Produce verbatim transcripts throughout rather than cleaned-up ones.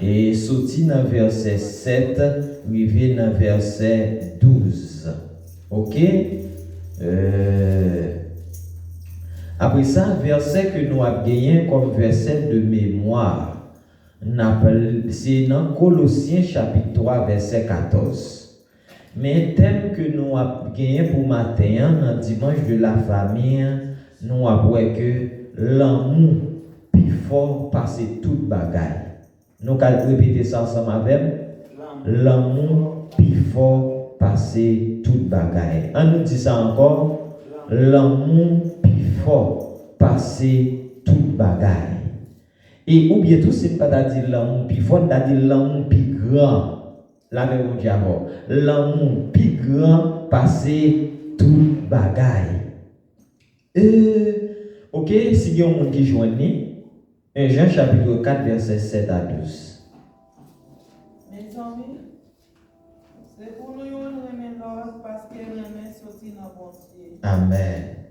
E soti nan vèsè sèt rive nan vèsè douz. Oke? Euh, apre sa, vèsè ke nou ap genyen kòm vèsè de memwa, n ap l-, se nan Kolosyen chapit twa, vèsè katòz. Men tèm ke nou ap genyen pou maten an, nan Dimanche de la Famille, nou ap wè ke lanmou pi fò pase tout bagay. Nou ka repete sa ansanm avè m. Lanmou pi fò pase tout bagay. An nou di sa ankò. Lanmou pi fò pase tout bagay. E oubyen tou, si n pa ta di lanmou pi fò, n ta di lanmou pi gran. Lapè Bondye avè w. Lanmou pi gran pase tout bagay. E, oke, si gen yon moun ki jwenn li, en Jan chapit kat, vèsè sèt a douz. Mezanmi, se pou nou youn renmen lòt, paske renmen soti nan Bondye. Amèn.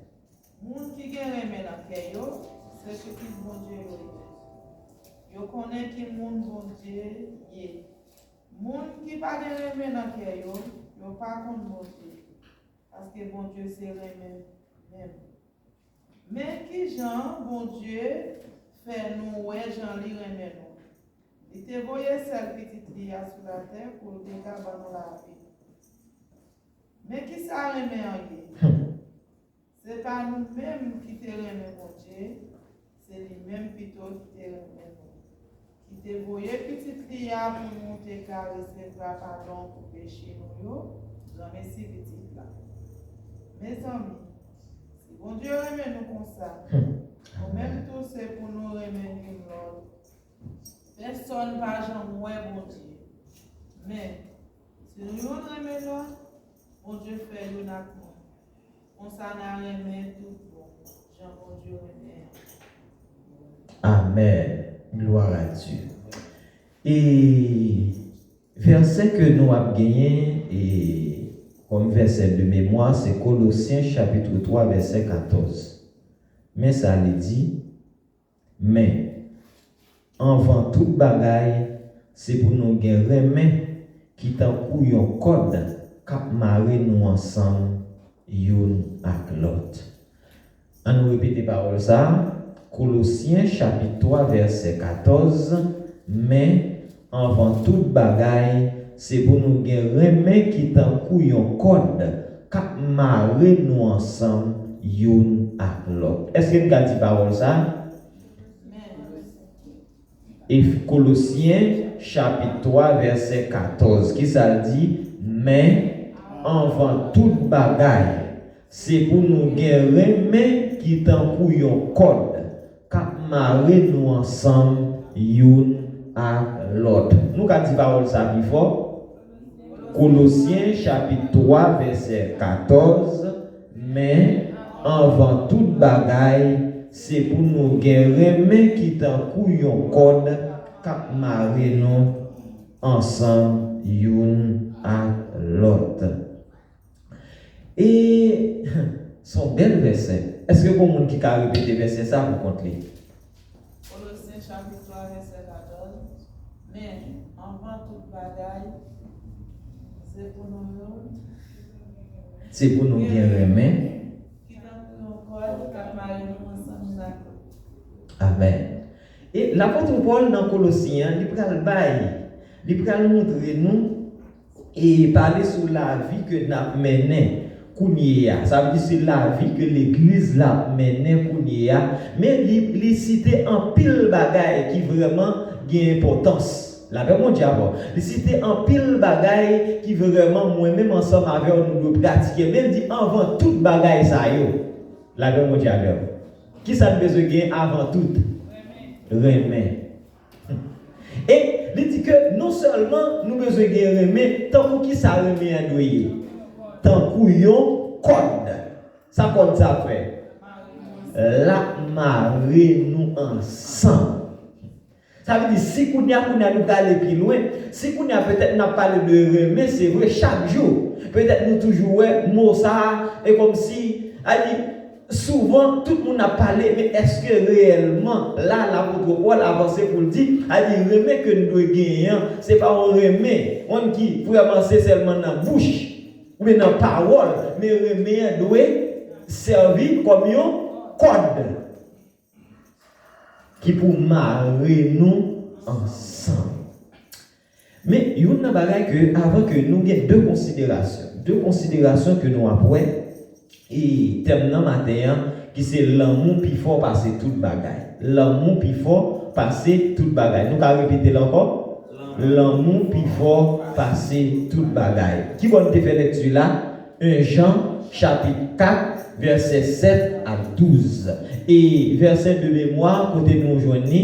Moun ki gen renmen nan kè yo, se pitit Bondye yo ye. Yo konnen ki moun Bondye ye. Moun ki pa gen renmen nan kè yo, yo pa konn Bondye, paske Bondye se renmen menm. Men ki jan Bondye fè nou wè jan li renmen nou? Li te voye sèl pitit li a sou latè pou l te ka ban nou lavi. Men ki sa renmen an ye? Se pa nou menm ki te renmen Bondye, se li menm pito ki te renmen nou, ki te voye pitit li a pou nou te ka resevwa padon pou peche nou yo, granmesi pitit la. Mezanmi, si Bondye renmen nou konsa, nou menm tou se pou nou renmen youn lòt. Pèsonn pa janm wè Bondye. Men, si nou youn renmen lòt, Bondye fè youn ak nou. Konsa n a renmen tout bon, jan Bondye renmen an. Amèn. Gloire à Dieu. E vèsè ke nou ap genyen, e kòm vèsè de memwa, se Kolosyen chapit twa, vèsè katòz. Men sa li di, Men, anvan tout bagay, se pou nou gen renmen ki tankou yon kòd k ap mare nou ansanm youn ak lòt. An nou repete pawòl sa a, Kolosyen chapit twa, vèsè katòz, Men, anvan tout bagay, se pou nou gen renmen ki tankou yon kòd k ap mare nou ansanm youn ak lòt. Èske n ka di pawòl sa a? E Kolosyen, chapit twa, vèsè katòz, ki sa l di? Men, anvan tout bagay, se pou nou gen renmen ki tankou yon kòd k ap mare nou ansanm youn ak lòt. Nou ka di pawòl sa pi fò. Kolosyen, chapit twa, vèsè katòz, Men, anvan tout bagay, se pou nou gen renmen ki tankou yon kòd k ap mare nou ansanm youn ak lòt. E, se yon bèl vèsè. Èske gon moun ki ka repete vèsè sa pou kont li? Kolosyen chapit twa, vèsè katòz. Men, anvan tout bagay, se pou nou youn. Se pou nou gen renmen. Ki tankou yon kòd k ap mare nou ansanm youn ak lòt. Amèn. E lapot Pòl nan Kolosyen an, li pral bay, li pral montre nou e pale sou lavi ke n ap mennen kounye a. Sa vle di se lavi ke legliz la ap mennen kounye a. Men li, li site anpil bagay ki vrèman gen enpòtans. Lapè Bondye avè w. Li site anpil bagay ki vrèman mwen menm ansanm avè w nou dwe pratike. Men l di anvan tout bagay sa yo. Lapè Bondye avè w. Kisa n bezwen gen avan tout? Renmen. E li di ke non sèlman nou bezwen gen renmen, tankou kisa renmen an dwe ye? Tankou yon kòd. Sa kòd sa ap fè? L ap mare nou ansanm. Sa vle di, si kounye a, kounye a nou prale pi lwen, si kounye a petèt n ap pale de renmen, se vre, chak jou, petèt nou toujou wè mo sa a, e kòmsi, a di, Souvan, tout moun ap pale, men èske reyèlman, la, lapot Pòl avanse pou l di, a di, renmen ke n dwe genyen an, se pa yon renmen, yon ki vrèman se sèlman nan bouch, oubyen nan pawòl, men renmen an dwe sèvi kòm yon kòd ki pou mare nou ansanm. Men, youn nan bagay ke, avan ke nou gen de konsiderasyon, de konsiderasyon ke nou ap wè, e tèm nan maten an, ki se lanmou pi fò pase tout bagay. Lanmou pi fò pase tout bagay. Nou ka repete l ankò? Lanmou pi fò pase tout bagay. Ki bò n te fè lekti la? En Jan, chapit kat, vèsè sèt a douz. E vèsè de memwa, kote nou jwenn li?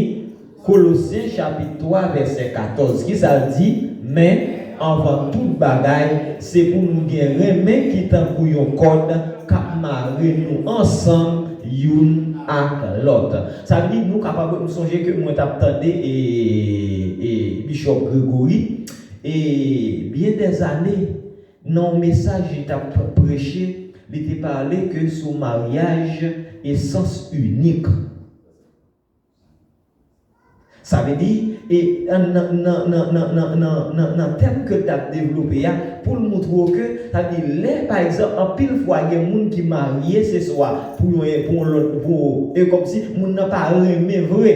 Kolosyen, chapit twa, vèsè katòz. Kisa l di? Men, anvan tout bagay, se pou nou gen renmen ki tankou yon kòd k ap mare nou ansanm youn ak lòt. Sa vle di, nou kapab, m sonje ke mwen t ap tande, e, e, Bishop Gregory, e, byen dèzane, nan yon mesaj li t ap preche, li te pale ke sou maryaj e sans inik. Sa vle di, e, nan, nan tèm ke l t ap devlope a, pou l moutre w ke, sa vle di, lè, pa egzanp, anpil fwa gen moun ki marye, se swa pou yon, pou yon lòt, pou, e kòmsi moun nan pa renmen vre.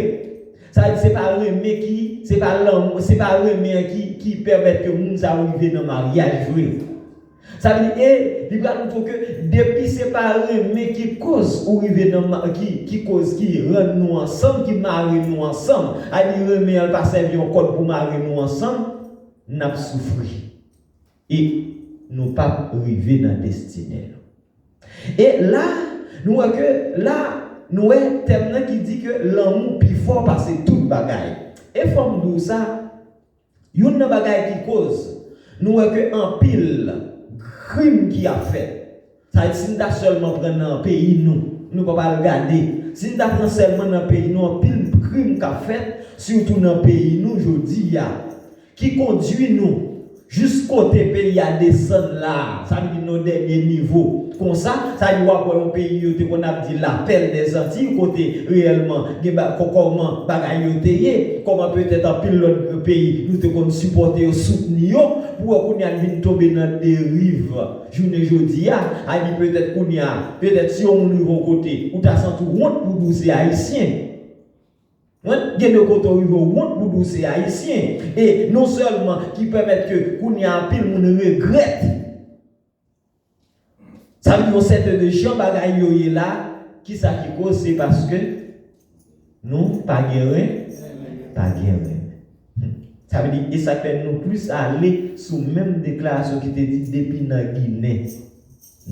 Sa vle di, se pa renmen ki, se pa lanmou, se pa renmen an ki, ki pèmèt ke moun sa rive nan maryaj vre. Sa vle di, e, li pral moutre w ke depi se pa renmen ki koz ou rive nan ma-, ki, ki koz ki rann nou ansanm, ki mare nou ansanm, a di renmen an pa sèvi yon kòd pou mare nou ansanm, n ap soufri. E nou p ap rive nan destine nou. E la, nou wè ke, la, nou wè tèm nan ki di ke lanmou pi fò pase tout bagay. E fò m di w sa, youn nan bagay ki koz nou wè ke anpil krim ki ap fèt. Sa vle di, si n ta sèlman pran nan peyi nou, nou p ap al gade. Si n ta pran sèlman nan peyi nou, anpil krim k ap fèt, sitou nan peyi nou jodi a, ki kondui nou jis kote peyi a desann la a, sa vle di nan dènye nivo. Konsa, sa vle di w ap wè yon peyi yo te konn ap di la perle des Antilles, kote reyèlman gen ba-, kò-, kòman bagay yo te ye, kòman petèt anpil lòt peyi nou te konn sipòte yo, soutni yo, pou wè kounye a n vin tonbe nan deriv jounen jodi a, a di petèt kounye a, petèt si yon moun rive yon kote, ou ta santi w wont pou di w se ayisyen. Wi, gen de kote w rive w wont pou di w se ayisyen. E non sèlman ki pèmèt ke kounye a anpil moun regrèt. Sa vle di yon sèten de jan bagay yo ye la, kisa ki koz? Se paske nou pa gen ren, pa gen ren. Sa vle di, e sa k fè nou plis ale sou menm deklarasyon ki te di depi nan Ginen,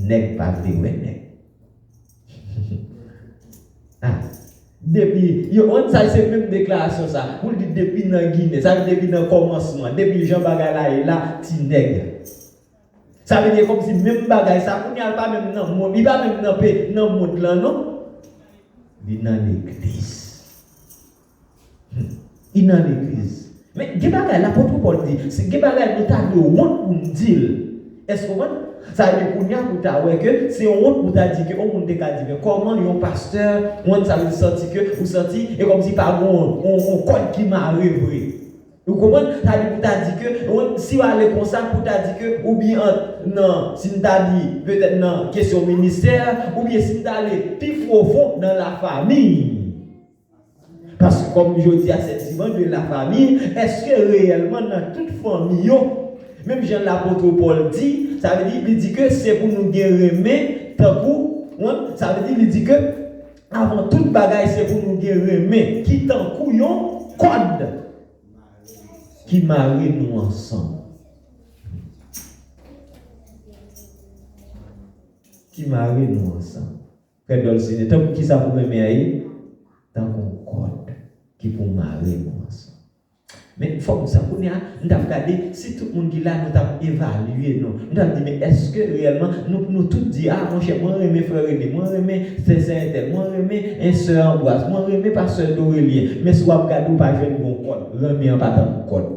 nèg pa vle wè nèg. Ah, depi, yo, on sa se menm deklarasyon sa, pou l di depi nan Ginen, sa vle di depi nan kòmansman, depi jan bagay la ye la, ti nèg. Sa vle di kòmsi menm bagay sa, kounye a l pa menm nan mond, li pa menm nan pe-, nan mond lan, non. Li nan legliz. Hmm. Li nan legliz. Men gen bagay lapot Pòl di, se gen bagay nou ta dwe wont pou n di l. Èske w konprann? Sa vle di kounye a pou ta wè ke se yon wont pou ta di ke yon moun te ka di, men kòman yon pastè, wont sa vle di santi ke, ou santi, e kòmsi pa gen yon, yon, yon kòd ki mare vre. Ou konprann? Sa vle di pou ta di ke, ou, si w ale konsa, pou ta di ke, oubyen ant, nan, si n ta di, petèt nan kesyon ministè, oubyen si n ta ale pi pwofon nan lafami. Paske, kòm jodi a, se dimanch de la famille, èske reyèlman nan tout fanmi yo, menm jan lapot Pòl di, sa vle di, li di ke se pou nou gen renmen, tankou, wi, sa vle di, li di ke, avan tout bagay, se pou nou gen renmen, ki tankou yon kòd. Ki mare nou ansanm. Ki mare nou ansanm. Frè Dolcine, tankou kisa pou renmen an ye? Tankou yon kòd ki pou mare nou ansanm. Men fòk nou sa kounye a, nou t ap gade si tout moun ki la, nou t ap evalye nou. Nou t ap di, men èske reyèlman, nou, nou tout di, a, monchè, mwen renmen frè Rene, mwen renmen sè, sè entèl, mwen renmen, en, sè Anbwaz, mwen renmen pastè Dorelien. Men si w ap gade, ou pa jwenn yon kòd. Renmen an pa tankou kòd.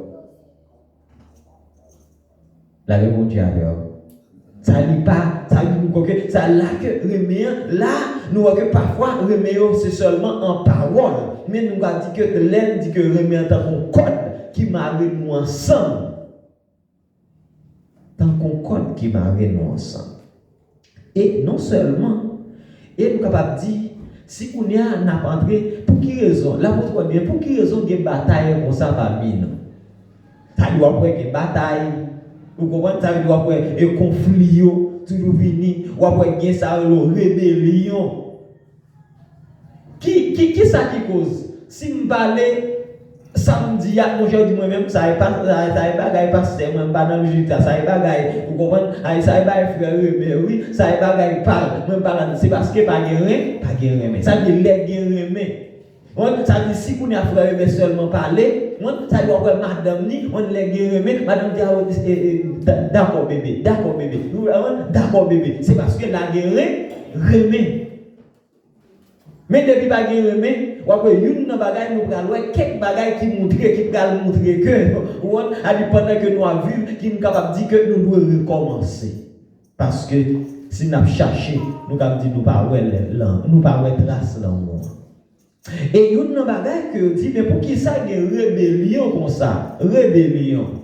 Lage Bondye avè w. Sa li pa, sa li nou kwè ke sa la ke renmen an, la, nou wè ke pafwa renmen yo se sèlman an pawòl. Men nou ka di ke lè n di ke renmen an tankou yon kòd ki mare nou ansanm. Tankou yon kòd ki mare nou ansanm. E non sèlman, e nou kapab di, si kounye a n ap antre, pou ki rezon, lapot Pòl di, pou ki rezon gen batay konsa pami nou? Sa di w ap wè gen batay, ou konprann? Sa di w ap wè e konfli yo toujou vini, w ap wè gen sa yo rele rebelyon. Ki, ki, ki sa ki koz? Si m pale, sa m di a, monchè, di mwen menm, sa e pa, sa, sa e bagay pastè, mwen m pa nan mizik sa, sa e bagay, ou konprann? Ay, sa e bagay frè Remen, wi, sa e bagay pa, mwen m pa la, se paske pa gen ren, pa gen renmen. Sa vle lè gen renmen. Mwen, sa di si kounye a frè Remen sèlman pale, mwen, sa di w ap wè madanm ni, mwen lè gen renmen, madanm di a, e, e, da-, dakò bebe, dakò bebe, dakò bebe, se paske la gen ren, renmen. Men depi pa gen renmen, w ap wè youn nan bagay nou pral wè, kèk bagay ki moutre, ki pral moutre ke, ou konprann, a di pandan ke nou ap viv, ki nou kapab di ke nou dwe rekòmanse. Paske si n ap chache, nou kab di nou pa wè lè, lan, nou pa wè tras lanmou an. E youn nan bagay ke yo di, men poukisa gen rebelyon konsa? Rebelyon.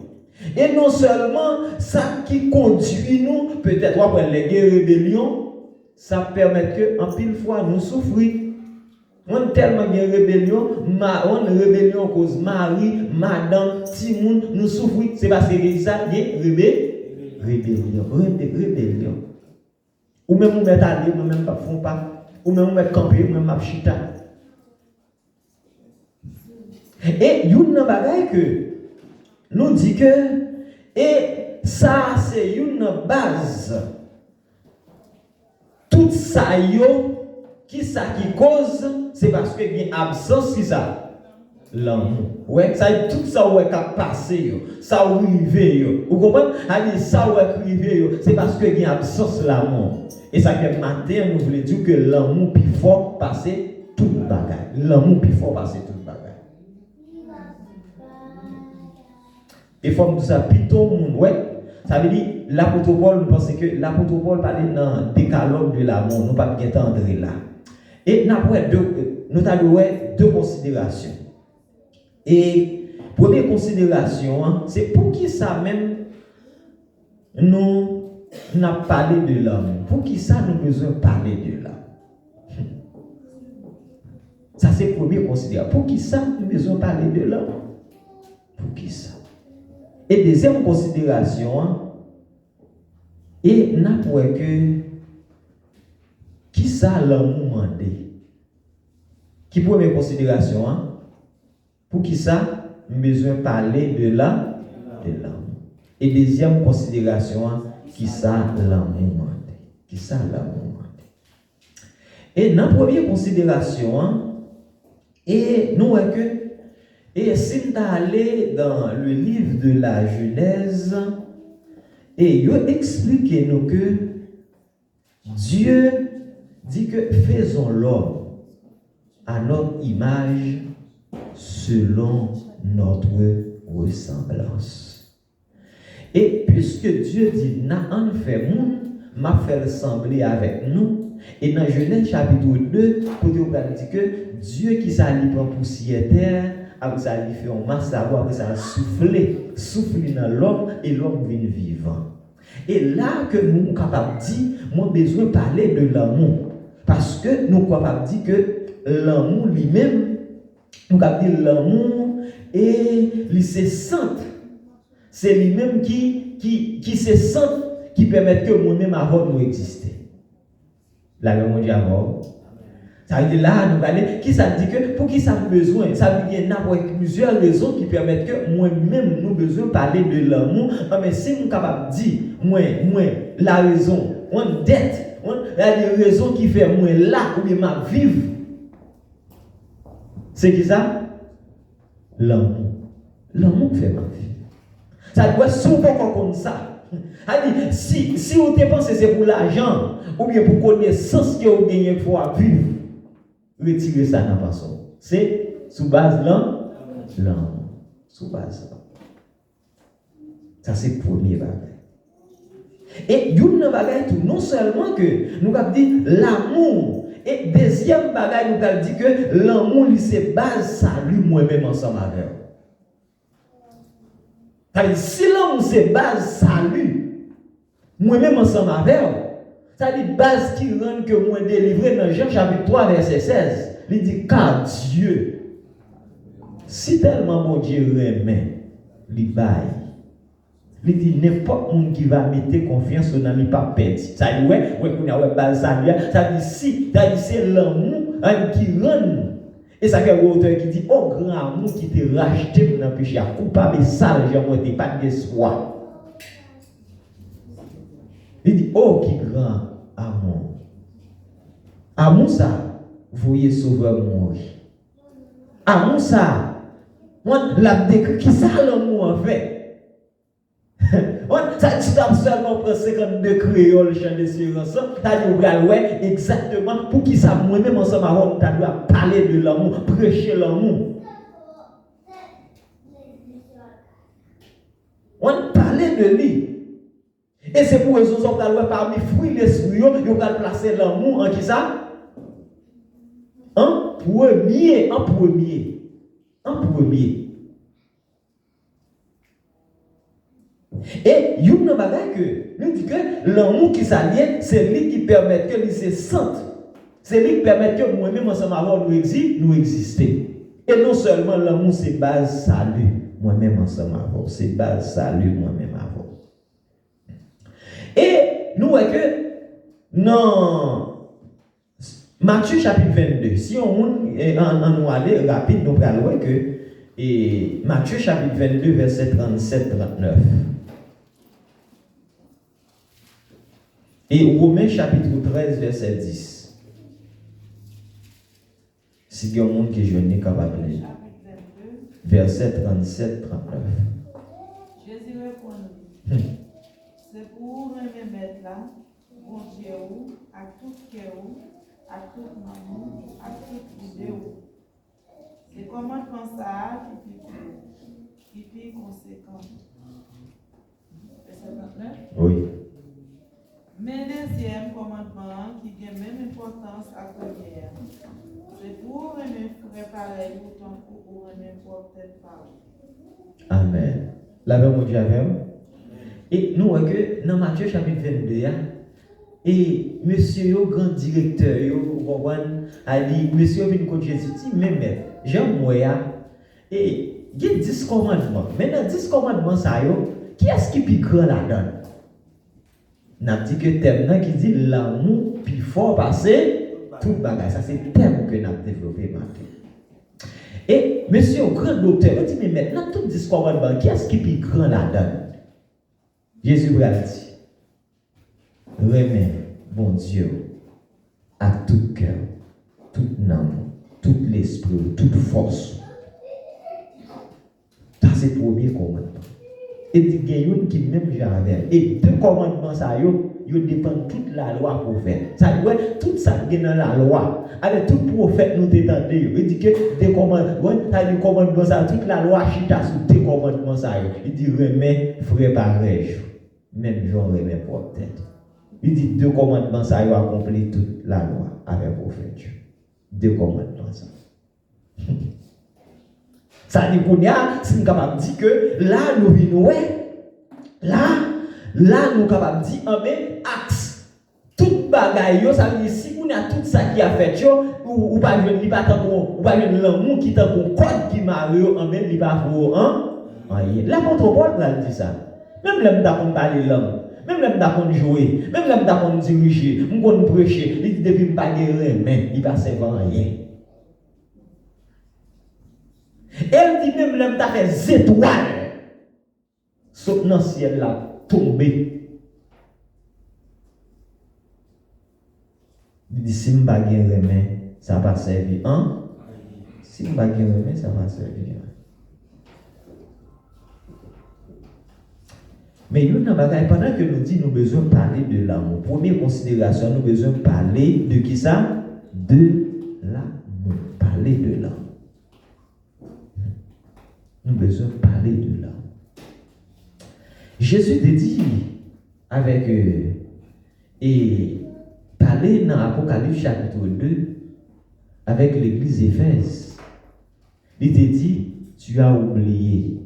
E non sèlman sa ki kondui nou, petèt w ap wè lè gen rebelyon, sa pèmèt ke anpil fwa nou soufri. Mwen tèlman gen rebelyon, ma, mwen rebelyon koz mari, madanm, timoun, nou soufri. Se paske gen sa, gen rebe, rebelyon, rebe, rebelyon. Ou menm ou mèt ale, mwen menm m ap fè yon pa. Ou menm ou mèt kanpe, mwen m ap chita. E youn nan bagay ke nou di ke, e sa a se youn nan baz tout sa yo, ki sa ki koz, se paske gen absans ki sa? Lanmou. Ou wè, sa di tout sa ou wè k ap pase yo, sa ou rive yo. Ou konprann? A di sa ou wè k rive yo, se paske gen absans lanmou. E sa k fè maten an nou vle di w ke lanmou pi fò pase tout bagay. Lanmou pi fò pase tout bagay. E fò m di sa, pito moun, wè. Sa vle di, lapot Pòl, nou panse ke lapot Pòl pale nan dekalòg de l'amour, nou p ap gentan antre la. E n ap wè de, nou ta dwe wè de konsiderasyon. E premye konsiderasyon an, se poukisa menm nou, n ap pale de lanmou? Poukisa nou bezwen pale de lanmou? Sa se premye konsiderasyon. Poukisa nou bezwen pale de lanmou? Poukisa? E dezyèm konsiderasyon an, e n ap wè ke kisa lanmou mande? Ki premye konsiderasyon an? Poukisa m bezwen pale de la, de lanmou? E dezyèm konsiderasyon an, kisa lanmou mande? Kisa lanmou mande? E nan premye konsiderasyon an, e nou wè ke, e si n ta ale dans le livre de la Genèse, e yo eksplike nou ke Dieu dit que faisons l'homme à notre image, selon notre ressemblance. E piske Dye di, "N a ann fè moun, m ap fè l sanble avèk nou." E nan Jenèz chapit de, kote yo pral di ke Dye ki sa li pran pousyè tè, apre sa li fè yon mas labou, apre sa l soufle, souf li nan lòm, e lòm vin vivan. E la ke nou kapab di, mwen bezwen pale de lanmou. Paske nou kapab di ke lanmou li menm, nou kapab di lanmou, e li se sant. Se li menm ki, ki, ki se sant ki pèmèt ke mwen menm avè w nou egziste. Lapè Bondye avè w. Sa vle di la, nou prale, kisa l di ke, poukisa m bezwen? Sa vle di gen, n ap wè plizyè rezon ki pèmèt ke mwen menm nou bezwen pale de lanmou. Anben, si m kapab di, mwen, mwen, la rezon, one dèt, one, sa vle di rezon ki fè mwen la, oubyen m ap viv. Se kisa? Lanmou. Lanmou k fè m ap viv. Sa di wè, si w poko konn sa, sa di, si, si w te panse se pou lajan, oubyen pou konesans ke w genyen k fè w ap viv, retire sa nan panse w. Se sou baz lan, lanmou. Sou baz lan. Sa se premye bagay. E youn nan bagay tou, non sèlman ke nou kab di lanmou, e dezyèm bagay nou pral di ke lanmou li se baz sali mwen menm ansanm avè w. Sa vle di, si lanmou se baz sali mwen menm ansanm avè w, sa vle di baz ki rann ke mwen delivre nan Jan chapit twa vèsè sèz, li di, car Dieu, si tèlman Bondye renmen, li bay. Li di, nenpòt moun ki va mete konfyans yo nan li p ap pèdi. Sa di, wè, wè, kounye a, wè, baz sali a. Sa di, si, sa di, se lanmou an ki rann. E sa fè gen otè ki di, o gran amou ki te rachte m nan peche a, koupab e sal jan mwen te, pa t gen swa. Li di, o ki gran amou. Amou sa voye Sovè mouri. Amou sa, mwen, l ap dekri kisa lanmou an fè. Mwen, sa di, si w ta sèlman pran senkannde kreyòl Chan Desperans lan, sa di w pral wè egzakteman poukisa mwen menm ansanm avè w, nou ta dwe ap pale de lanmou, preche lanmou. Mwen, pale de li. E se pou rezon sa w pral wè pami fwi lespri yo, yo pral plase lanmou an kisa? An premye, an premye. An premye. E youn nan bagay ke nou di ke lanmou ki sa l ye, se li ki pèmèt ke li se sant. Se li ki pèmèt ke mwen menm ansanm avè w nou egzi-, nou egziste. E non sèlman lanmou se baz sali mwen menm ansanm avè w. Se baz sali mwen menm avè w. E nou wè ke nan Matye chapit vennde, si yon moun, e, an, an nou ale rapid, nou pral wè ke, e, Matye chapit vennde, vèsè trannsèt, trannèf. E Women chapit trèz, vèsè dis. Si gen yon moun ki jwenn li, kapab li. Vèsè trannsèt, trannèf. Jezi reponn li, hmm, se pou ou renmen Mèt la, Bondye w, ak tout kè w, ak tout nanm ou, ak tout lide w. Se kòmandman sa a ki pi gwo, ki pi konsekan. Vèsè trannèf. Wi. Men dezyèm kòmandman an ki gen menm enpòtans ak premye a, se pou w renmen frè parèy ou tankou ou renmen pwòp tèt pa ou. Amèn. Lapè Bondye avè w. E nou wè ke nan Matye chapit vennde a, e mesye yo, gran direktè yo, ou konprann, a di, mesye yo vin kot Jezi, di, men Mèt, jan m wè a, e gen dis kòmandman. Men nan dis kòmandman sa yo, kiyès ki pi gran ladan l? N ap di ke tèm nan ki di lanmou pi fò pase tout bagay. Sa se tèm ke n ap devlope maten. E mesye yo, gran doktè yo, di, men Mèt, nan tout dis kòmandman, kiyès ki pi gran ladan l? Jezi pral di, renmen Bondye w ak tout kè w, tout nanm ou, tout lespri w, tout fòs ou. Sa se premye kòmandman. E di gen youn ki menm jan avè l. E de kòmandman sa yo, yo depann tout lalwa pwofèt. Sa vle di, wè, tout sa k gen nan lalwa, avèk tout pwofèt nou te tande yo. E di ke de kòmandman, sa vle di kòmandman sa, tout lalwa chita sou de kòmandman sa yo. Li di renmen frè parèy ou, menm jan w renmen pwòp tèt ou. Li di de kòmandman sa yo akonpli tout lalwa avèk pwofèt yo. De kòmandman sa. Sa di kounye a, si n kapab di ke la nou vin wè, la, la nou kapab di, anben, aks tout bagay yo, sa vle di si kounye a tout sa ki ap fèt yo, ou, ou pa jwenn, li pa tankou, ou pa jwenn lanmou ki tankou kòd ki mare yo, anben, li pa vo an, anyen. Lapot Pòl pral di sa. Menm lè m ta konn pale lang, menm lè m ta konn jwe, menm lè m ta konn dirije, m konn preche, li di depi m pa gen renmen, li pa sèvi anyen. E l di menm lè m ta fè zetwal sot nan syèl la tonbe, li di si m pa gen renmen, sa pa sèvi an. Si m pa gen renmen, sa pa sèvi an. Men youn nan bagay, pandan ke nou di nou bezwen pale de lanmou, premye konsiderasyon, nou bezwen pale de kisa? De lanmou. Pale de lanmou. Nou bezwen pale de lanmou. Jezi te di, avèk, euh, e pale nan Apokalips chapit de avèk legliz Efèz. Li te di, tu as oublié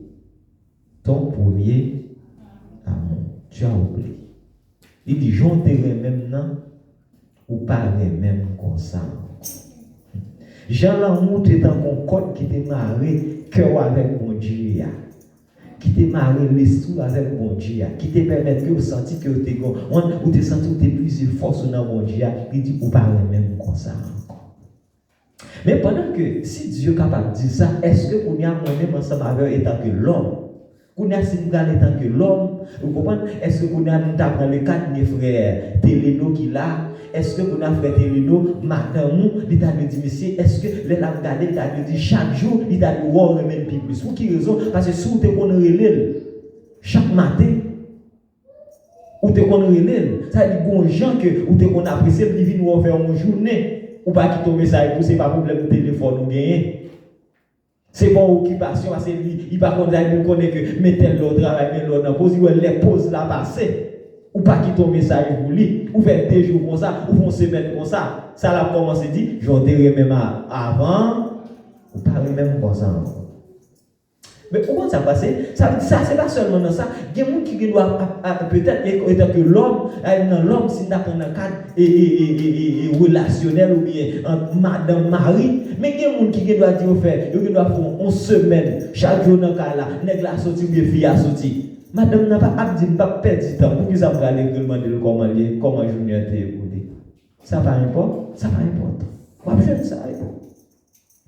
ton premier amour. Tu as oublié. Li di, jan w te renmen m nan, ou pa renmen m konsa ankò. Jan lanmou te tankou yon kòd ki te mare kè w avèk Bondye a, ki te mare lespri w avèk Bondye a, ki te pèmèt ke w santi ke w te gon, ou te santi w te puize fòs ou nan Bondye a, li di, ou pa renmen m konsa ankò. Men pandan ke, si Dye kapab di sa, èske kounye a mwen menm ansanm avè w etanke lòm, kounye a si m pral etanke lòm, ou konprann, èske kounye a nou ta pran le ka de frè Teleno ki la, èske kounye a frè Teleno, madanm ou, li ta dwe di, mesye, èske lè l ap gade, li ta dwe di, chak jou, li ta dwe wè w renmen l pi plis. Pou ki rezon? Paske si w te konn rele l chak maten, ou te konn rele l. Sa di gon jan ke ou te konn apresye l, li vin wè w fè yon jounen, ou pa kite yon mesaj pou se pa pwoblèm telefòn ou genyen. Se pa yon okipasyon, paske li, li pa konn sa, li konnen ke men tèl lè w travay, men lè w nan poz, li wè lè poz la pase. Ou pa kite yon mesaj pou li. Ou fè de jou konsa, ou fè yon semèn konsa. Sa l ap kòmanse di, jan w te renmen m a-, avan, ou pa renmen m konsa ankò. Men ou konn sa k pase? Sa vle di sa, se pa sèlman nan sa. Gen moun ki gen dwa ap, ap, ap, petèt, e, etanke lòm, e, nan lòm, si n ta pran nan kad, e, e, relasyonèl oubyen ant madanm, mari, men gen moun ki gen dwa di yo fè, yo gen dwa fè yon, yon semèn, chak jou nan kay la, nèg la soti oubyen fi a soti. Madanm nan pa ap di, "M p ap pèdi tan, poukisa m pral ekri l mande l kòman l ye, kòman jounen an te ye pou li?" Sa pa enpò-, sa pa enpòtan. W ap jwenn sa yo.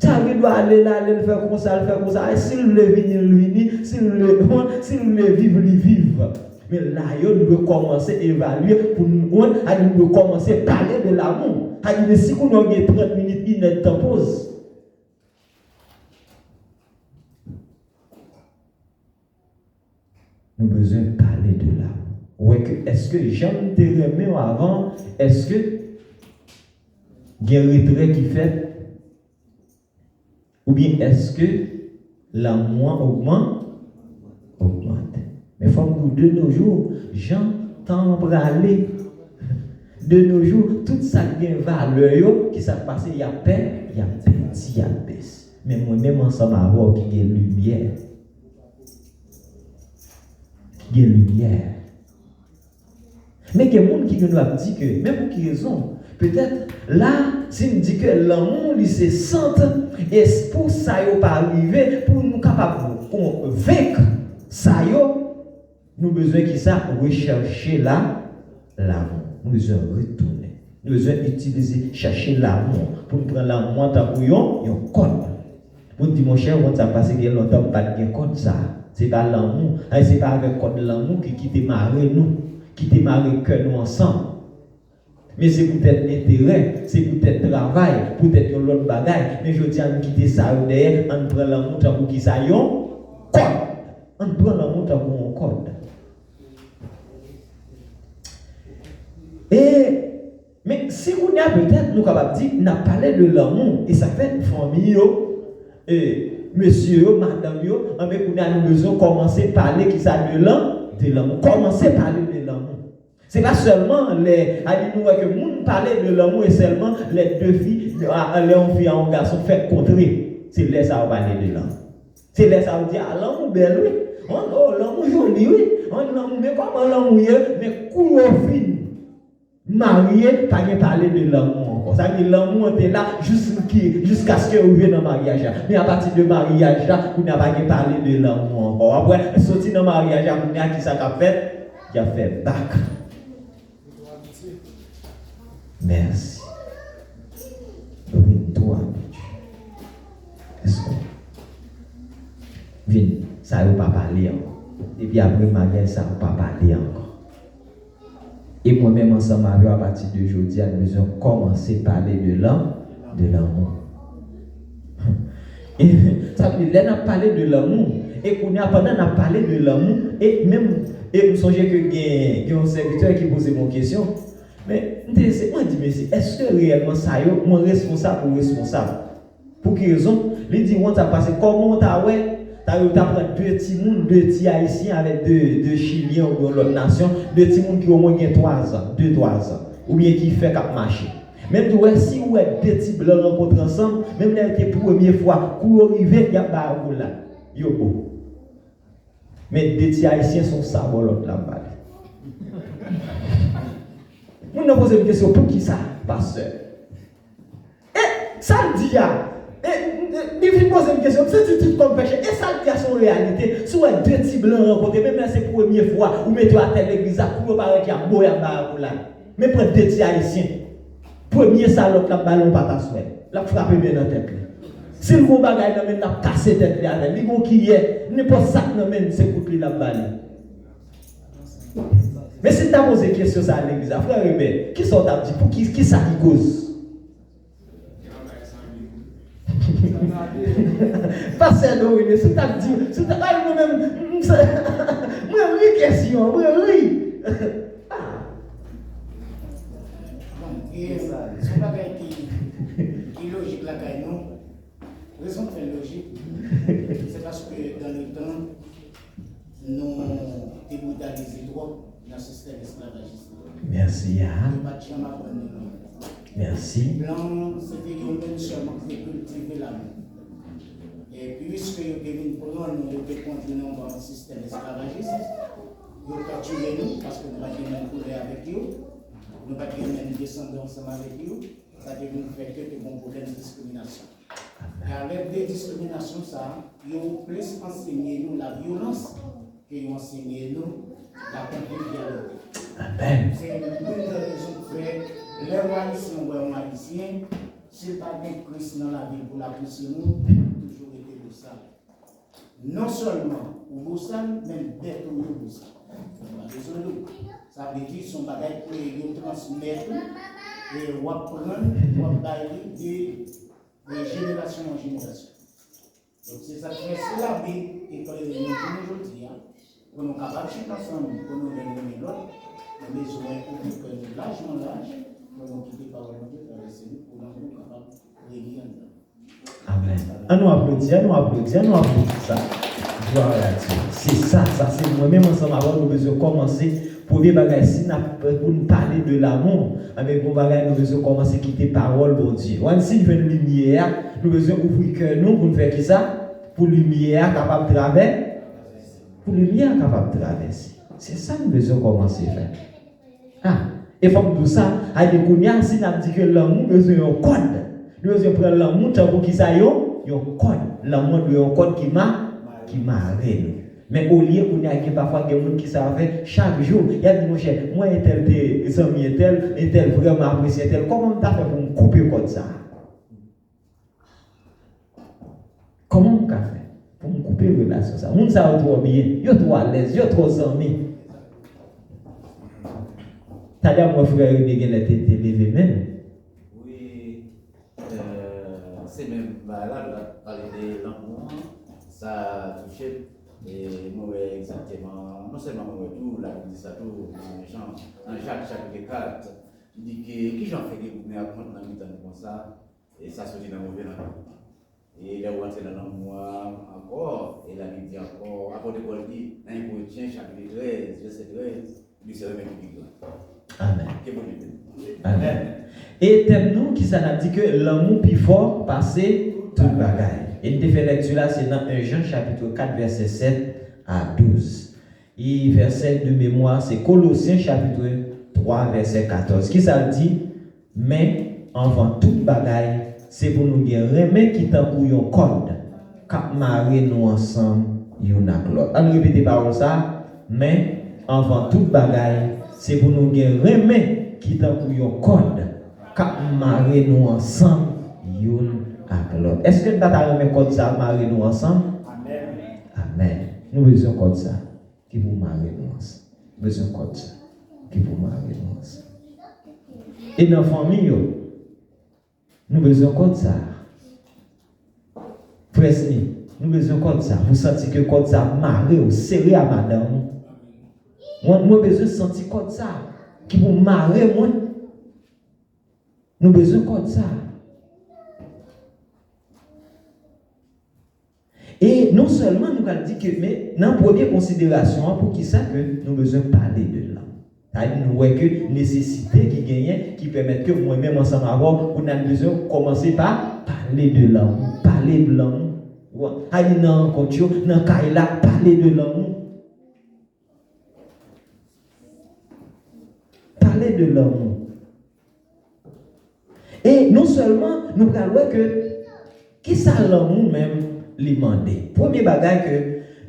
Sa gen dwa ale, l ale, l fè konsa, l fè konsa. E si l vle vini, l vini. Si l vle, si l vle viv, li viv. Men la yo, nou dwe kòmanse evalye pou nou konn, a nou dwe kòmanse pale de lanmou. Sa di, men si kounye a w gen trant minit, inèdtan poz. Nou bezwen pale de lanmou. Ou wè ke, èske jan m te renmen w avan, èske gen retrè ki fèt? Oubyen èske lanmou an ogman-, ogmante? Men fò m di w, de nos jours, jan tan an prale, de nos jours, tout sa k gen valè yo, ki sa k pase, y ap pè-, y ap pèdi, y ap bese. Men mwen menm ansanm avè w ki gen limyè. Ki gen limyè. Men gen moun ki gen dwa ap di ke, men pou ki rezon? Petèt, la, si n di ke lanmou, li se sant, e pou sa yo pa rive, pou nou kapab konvenk sa yo, nou bezwen ki sa? Rechèche la, lanmou. Nou bezwen retounen. Nou bezwen itilize, chèche lanmou an. Pou n pran lanmou an tankou yon, yon kòd. Pou n di, monchè, ou konn sa k pase, gen lontan m pa t gen kòd sa a. Se pa lanmou. Ay, se pa avèk kòd lanmou ki, ki te mare nou, ki te mare kè nou ansanm. Men se poutèt enterè, se poutèt travay, poutèt yon lòt bagay. Men jodi a, nou kite sa yo dèyè, ann pran lanmou tankou ki sa? Yon kòd. Ann pran lanmou tankou yon kòd. E, men si kounye a petèt nou kapab di, n ap pale de lanmou, e sa fè fanmi yo, e, mesye yo, madanm yo, anben kounye a nou bezwen kòmanse pale ki sa? De lan-, de lanmou. Kòmanse pale de lanmou. Se pa sèlman lè, a di nou wè ke moun pale de lanmou e sèlman lè de fi, a, lè yon fi a yon gason fèk kontre. Se lè sa yo pale de lanmou. Se lè sa yo di, a, lanmou bèl, wi. An, o, lanmou joli, wi. An, lanmou, men kòman lanmou ye, men kou yo fin marye, pa gen pale de lanmou ankò. Sa vle di lanmou an te la jis ki, jiskaske yo rive nan maryaj la. Men apati de maryaj la, kounye a pa gen pale de lanmou ankò. W ap wè, soti nan maryaj la, kounye a, ki sa k ap fèt? Y ap fè bak. Mèsi. Nou vin twò abitye. Èske vin, sa yo pa pale ankò. Depi apre maryaj, sa yo pa pale ankò. E mwen menm ansanm avè w, apati de jodi a, nou bezwen kòmanse pale de lan-, de lanmou. E sa vle di, lè n ap pale de lanmou, e kounye a, pandan n ap pale de lanmou, e menm, e m sonje ke gen, gen yon sèvitè ki poze m yon kesyon, men m te se, mwen di, mesye, èske reyèlman sa yo, mwen responsab ou responsab? Pou ki rezon? Li di, wont sa pase, kòman w ta wè, Ta yo ta pran de timoun, de ti Ayisyen avèk de, de Chilyen oubyen yon lòt nasyon, de timoun ki omwen gen twa zan, de, twa zan, oubyen ki fèk ap mache. Men m di w, si w wè de ti blan rankontre ansanm, menm lè yo te premye fwa, kou yo rive, y ap bay akoulad. Yo bon. Men de ti Ayisyen se yon sabò lòt la ap pale. Moun nan poze m kesyon, poukisa, pastè? E sa l di a, e, e, li vin poze m kesyon, m santi tout kò m fè chè. E sa l di a se yon reyalite. Si w wè de ti blan rankontre, menm lè se premye fwa, ou mete yo atè legliz la, kou yo parèt, y ap bo, y ap bay akoulad. Men pran de ti Ayisyen. Premye salòp l ap ba l yon pataswèl. L ap frape men nan tèt li. Si l gen yon bagay nan men l, l ap kase tèt li avè l. Li gen yon kiyè, nenpòt sa k nan men l, se kout li l ap ba li. Men si n ta poze kesyon sa a legliz la, frè Rebè, kisa w t ap di? Pou ki, kisa ki koz? Pastè Dorine, si w t ap di, si w t ap, ay, mwen menm, m, m, mwen ri kesyon, mwen ri. Ah. Bon, e, se yon bagay ki, ki lojik lakay nou. Rezon k fè l lojik, se paske dans le temps, nou te britalize twòp nan sistèm esklavajis la. Mèsi, a. Yo pa t janm aprann nou lanmou. Mèsi. Blan an, se te yo menm sèlman ki te kiltive lanmou. E piske yo te vin pran nou, yo te kondui nou anba yon sistèm esklavajis, yo tòtire nou, paske nou pa t gen menm koulè avèk yo, nou pa t gen menm desandans ansanm avèk yo, sa te vin fè ke te gen pwoblèm diskriminasyon. E alèd de diskriminasyon sa a, yo plis ansenye nou lavyolans ke yo ansenye nou lakonvivyalite. Amèn. Se youn nan rezon k fè, lè yon Ayisyen wè yon Ayisyen, si l pa gen Kris nan lavi l pou l apresye moun, l ap toujou rete bosal. Non sèlman ou bosal, men bèt ou yo bosal. Mwen pa bezwen di w. Sa vle di, se yon bagay ke yo transmèt ou, e w ap pran, w ap bay li de, de jenerasyon an jenerasyon. Donk, se sa k fè si Labib eklere nou jounen jodi a, pou nou kapab chita ansanm, pou nou youn renmen lòt, nou bezwen ouvri kè nou lajman laj, pou nou kite pawòl Bondye travèse nou, pou lanmou kapab renye anndan nou. Amèn. An nou aplodi, an nou aplodi, an nou aplodi sa. Glwa a Dye. Se sa, sa se mwen menm ansanm avè w, nou bezwen kòmanse. Premye bagay, si n ap, pou n pale de lanmou, anben, gon bagay nou bezwen kòmanse kite pawòl Bondye. W konn si n jwenn limyè a, nou bezwen ouvri kè nou pou n fè kisa? Pou limyè a kapab travè-, pou limyè a kapab travèse. Se sa n bezwen kòmanse fè. Ah, e fòk m di w sa, a di kounye a, si n ap di ke lanmou bezwen yon kòd, nou bezwen pran lanmou tankou kisa yon, yon kòd. Lanmou an dwe yon kòd ki ma, ki mare nou. Men olye kounye a gen pafwa gen moun ki sa fè, chak jou, y ap di, monchè, mwen entèl te zanmi entèl, entèl vrèman apresye entèl, kòman m ta fè pou m koupe kòd sa a? Kòman m ka fè pou m koupe relasyon sa? Moun sa yo twò byen, yo twò alèz, yo twò zanmi. Talè m wè frè René genlè te, te leve men l. Wi, euh, se menm bagay la, lè w ap pale de lanmou an, sa touche m. E mwen wè egzakteman, non sèlman mwen wè tou, Labib di sa tou, nan Jan, nan Jak, chapit kat, li di ke, kijan fè ke goumen ap mont nan mitan nou konsa? E sa soti nan move lanmou. E lè w antre nan lanmou an ankò, e Labib di ankò, apot Pòl di, nan En Korentyen chapit trèz, vèsè trèz, li se renmen ki pi gran. Amèn. Ke Bondye beni. Amèn. E tèm nou, kisa n ap di ke lanmou pi fò pase tout bagay. E n te fè lèkti la, se nan En Jan chapit kat, vèsè sèt a douz. E vèsè de memwa, se Kolosyen chapit twa, vèsè katòz. Kisa l di? Men, anvan tout bagay, se pou nou gen renmen ki tankou yon kòd k ap mare nou ansanm youn ak lòt. Ann repete pawòl sa a. Men, anvan tout bagay, se pou nou gen renmen ki tankou yon kòd k ap mare nou ansanm youn ak lòt. Èske n pa ta renmen kòd sa a mare nou ansanm? Amèn. Amèn. Nou bezwen kòd sa a ki pou mare nou ansanm. Bezwen kòd sa ki pou mare nou ansanm. E nan fanmi yo, nou bezwen kòd sa. Frè Sni, nou bezwen kòd sa. Pou santi ke kòd sa mare w, sere a madanm ou. Mwen, mwen bezwen santi kòd sa ki pou mare mwen. Nou bezwen kòd sa. E non sèlman nou pral di ke, men nan premye konsiderasyon an, poukisa ke nou bezwen pale de lanmou? Sa vle di nou wè ke nesesite ki genyen, ki pèmèt ke mwen menm ansanm avè w, pou n al bezwen kòmanse pa pale de lanmou, pale de lanmou. Sa vle di nan rankont yo, nan kay la, pale de lanmou. Pale de lanmou. E non sèlman nou pral wè ke kisa lanmou menm li mande. Premye bagay ke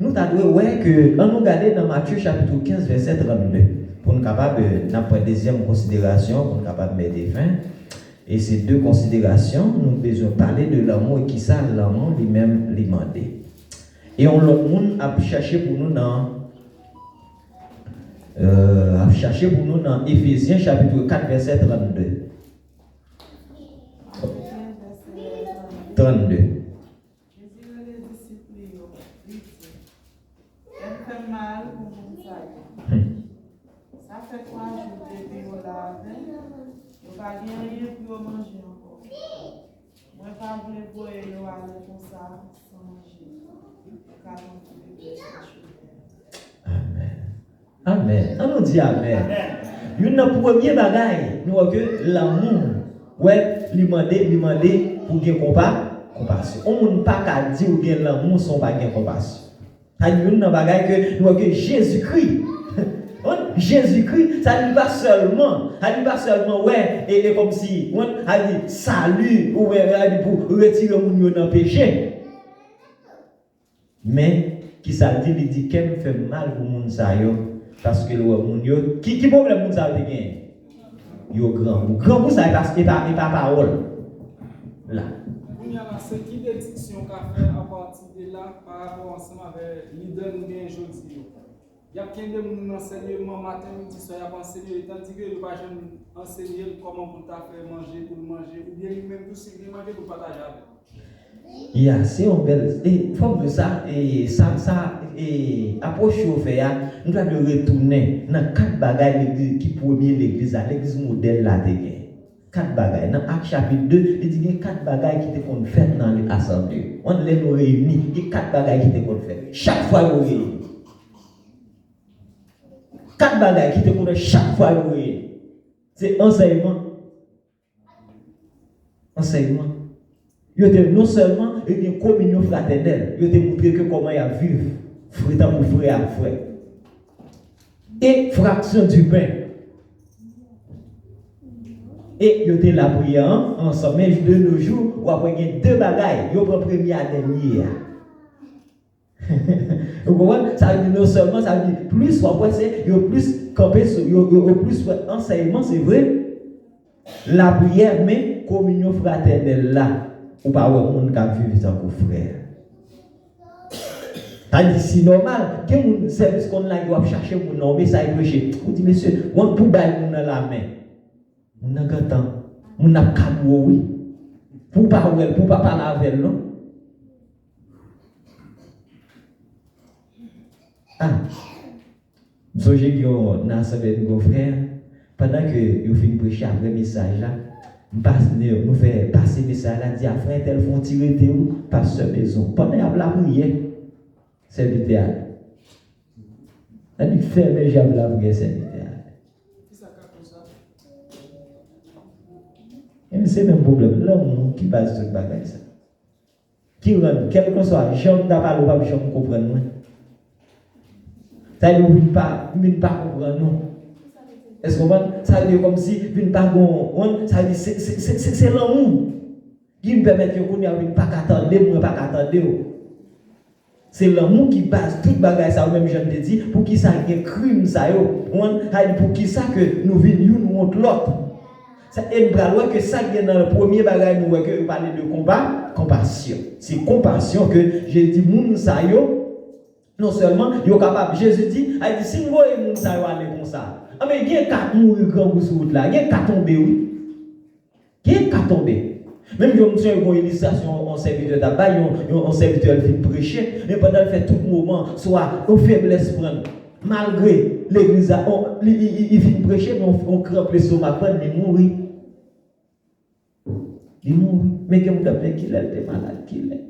nou ta dwe wè ke, ann nou gade nan Matye chapit kenz vèsè trannde. Pou n kapab, eh, n ap pran dezyèm konsiderasyon, pou n kapab mete fen. E se de konsiderasyon, nou bezwen pale de lanmou e kisa lanmou li menm li mande. E yon lòt moun ap chache pou nou nan, eh, ap chache pou nou nan Efezyen chapit kat vèsè trannde. Trannde. Jezi rele disip li yo, li di, "Kè m fè m mal pou moun sa yo. Sa fè twa jou depi yo la avè m, yo pa gen anyen pou yo manje ankò. Mwen pa vle voye yo ale konsa san manje. Yo ka tonbe deprèsyon chimè." Amèn. Amèn. Ann nou di amèn. Amèn. Youn nan premye bagay, nou wè ke lanmou, wè, li mande, li mande pou gen konpa, konpasyon. Yon moun pa ka di w gen lanmou san w pa gen konpasyon. Sa youn nan bagay ke nou wè ke Jezikri, Jezikri, sa li pa sèlman, sa li pa sèlman wè, e, e kòmsi, sa di sali, ou wè, sa di pou retire moun yo nan peche. Men, kisa l di? Li di, "Kè m fè m mal pou moun sa yo, paske l wè moun yo." Ki, ki pwoblèm moun sa yo te genyen? Yo grangou. Grangou sa, e pa, e pa, e pa pawòl la. Kounye a la, se ki dediksyon w ka fè apati de la pa rapò ansanm avè lidè nou genyen jodi yo? Y ap kenbe moun nan ansèyman maten, midi, swa, y ap ansenye yo, tandike yo pa janm ansenye l kòman pou l ta fè manje, pou l manje, oubyen li menm tou, si l gen manje, pou l pataje avè l. Ya, se yon bèl, e, fòm de sa, e, sa, sa, e, apwòch yo fè a, nou ta dwe retounen nan kat bagay legliz, ki premye legliz la, legliz modèl la te gen. Kat bagay. Nan Ak chapit de, li di gen kat bagay ki te konn fèt nan asanble yo. Lè nou reyini, gen kat bagay ki te konn fèt. Chak fwa yo reyini. Kat bagay ki te konn fèt chak fwa yo reyini. Se ansèyman. Ansèyman. Yo te non sèlman yo gen kominyon fratènèl, yo te montre ke kòman y ap viv frè tankou frè ak frè. E fraksyon di pen. E yo te lapriyè an, ansanm. Men de nos jours, w ap wè gen de bagay, yo pran premye a dènye a. Ou konprann? Sa vle di non sèlman, sa vle di plis w ap wè se yo plis kanpe sou, yo, yo, yo plis wè ansèyman, se vre. Lapriyè, men kominyon fratènèl la, ou pa wè moun k ap viv tankou frè. Sa vle di si nòmal, gen moun sèvis konn lage w ap chache moun nan yon mesaj preche. Ou di, "Mesye, w ap pou bay moun nan lamen." Moun nan gentan, moun nan ap kabwo wi. Pou w pa wè l, pou w pa pale avè l non. Ah. M sonje gen yon, nan asanble nou gen yon frè, pandan ke yo fin preche apre mesaj la, m pase, nou fè pase mesaj la, di a frè entèl fè yon ti rete wi, pastè bezwen w. Pandan y ap lapriyè, sèvitè a, nan li fèmen je ap lapriyè sèvitè a. Kisa k ap fè sa? Ebyen se menm pwoblèm lanmou ki baz tout bagay sa. Ki rann, kèlkeswa jan m ta pale, ou p ap janm konprann mwen. Sa vle di ou vin pa, m vin pa konprann ou. Èske w konprann? Sa vle di kòmsi vin pa gon, sa vle di se, se, se, se, se lanmou ki vin pèmèt yo kounye a vin pa ka tande m, mwen pa ka tande w. Se lanmou ki baz tout bagay sa yo, menm jan m te di, poukisa gen krim sa yo, ou konprann? Sa vle di poukisa ke nou vin youn wont lòt. Sa, e n pral wè ke sa k gen nan premye bagay nou wè ke yo pale de konpa, konpasyon. Se konpasyon ke Jezi di moun sa yo, non sèlman yo kapab, Jezi di, a di, "Si m voye moun sa yo ale konsa, anben gen ka mouri grangou sou wout la, gen ka tonbe wi." Gen ka tonbe. Menm jan m sonje gon ilistrasyon yon sèvitè t ap bay, yon, yon, yon sèvitè l fin preche, men pandan l fè tout moman, swa yon feblès pran l, malgre legliz la, on, li, li, li, li fin preche, men yon, yon kranp lestomak pran l, li mouri. Li mouri. Men gen moun k ap di kilè l te malad, kilè.